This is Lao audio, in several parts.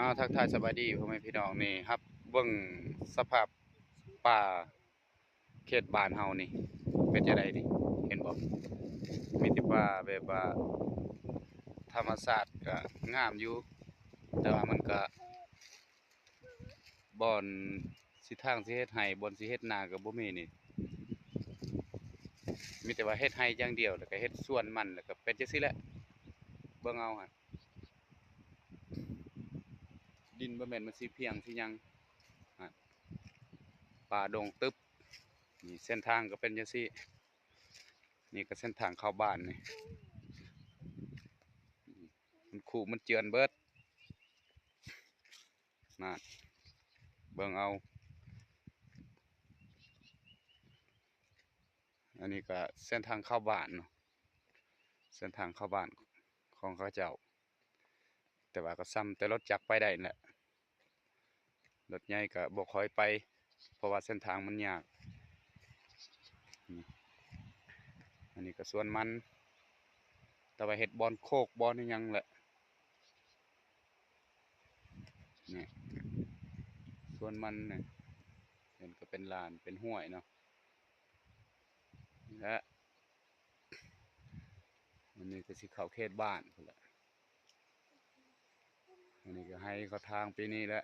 ອ້າວ ທັກທາຍສະບາຍດີພໍ່ແມ່ພີ່ນ້ອງ ນີ້ຮັບເບິ່ງສະພາບປ່າເຂດບ້ານເຮົານີ້ ເປັນຈັ່ງໃດນີ້ ເຫັນບໍ່? ມີແຕ່ປ່າ ແບບວ່າທຳມະຊາດກະງາມຢູ່ ແຕ່ວ່າມັນກະ ບ່ອນຊິ ທາງຊິເຮັດໄຮ່ ບ່ອນຊິເຮັດນາກໍບໍ່ມີນີ້ ມີແຕ່ວ່າເຮັດໄຮ່ຢ່າງດຽວ ແລ້ວກໍເຮັດສວນມັນ ແລ້ວກໍເປັນຈັ່ງຊີ້ແຫຼະ ເບິ່ງເອົາຫັ້ນ ດິນບໍ່ແມ່ນມັນຊິພຽງຊິຫຍັງ ຫັ້ນ ປ່າດົງຕຶບ ນີ້ເສັ້ນທາງກໍເປັນຈັ່ງຊີ້ ນີ້ກໍເສັ້ນທາງເຂົ້າບ້ານນີ້ ມັນຂຸມັນເຈື່ອນເບິດ ນັ້ນ ເບິ່ງເອົາ ອັນນີ້ກໍເສັ້ນທາງເຂົ້າບ້ານເນາະ ເສັ້ນທາງເຂົ້າບ້ານຂອງເຂົາເຈົ້າ ແຕ່ວ່າກໍຊ່ຳແຕ່ລົດຈັກໄປໄດ້ນັ້ນແຫຼະ ລົດໃຫຍ່ກໍບໍ່ຄ່ອຍໄປ ເພາະວ່າເສັ້ນທາງມັນຍາກ ນີ້ ອັນນີ້ກໍສວນມັນ ແຕ່ວ່າເຮັດບ່ອນໂຄກບ່ອນອີ່ຫຍັງແຫຼະ ນີ້ ສວນມັນນີ້ ເຫັນກໍເປັນລານເປັນຫ້ວຍເນາະ ນີ້ແຫຼະ ອັນນີ້ກໍຊິເຂົ້າເຂດບ້ານພຸ້ນແຫຼະ ອັນນີ້ກໍໄຮ່ເຂົາທາງປີນີ້ແຫຼະ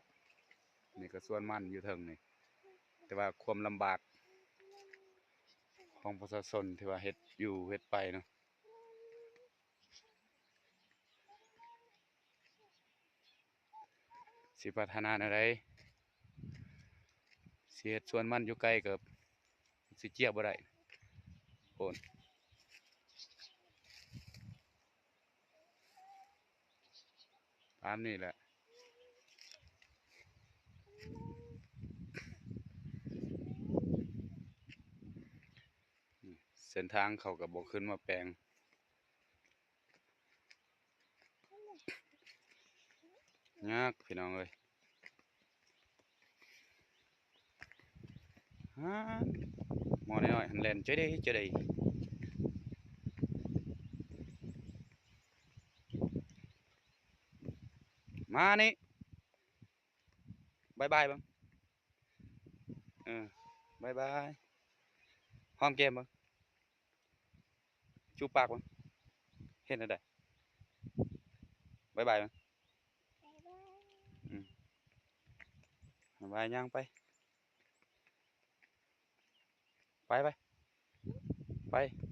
ນີ້ກໍສວນມັນຢູ່ເທິງນີ້ ແຕ່ວ່າຄວາມລຳບາກຂອງປະຊາຊົນທີ່ວ່າເຮັດຢູ່ເຮັດໄປເນາະ ຊິພັດທະນາແນວໃດ ຊິເຮັດສວນມັນຢູ່ໄກກໍຊິເຈຍບໍ່ໄດ້ ໂອ້ນ ຕາມນີ້ແຫຼະ ເສັ້ນທາງເຂົາກໍບໍ່ຂຶ້ນມາແປງ ຍາກພີ່ນ້ອງເອີຍ ຫາ ໝໍນ້ອຍໆຫັ້ນແລ່ນເຈ້ເດ້ເຈ້ເດ້ ມານີ້ ບາຍບາຍເບິ່ງ ເອີ ບາຍບາຍ ຫອມແກ້ມເບິ່ງ ຈູບປາກເບິ່ງ ເຮັດແນວໃດ? ບາຍບາຍເບິ່ງ ອືມ ບາຍບາຍ ຍ່າງໄປ ໄປ ໄປ ໄປ.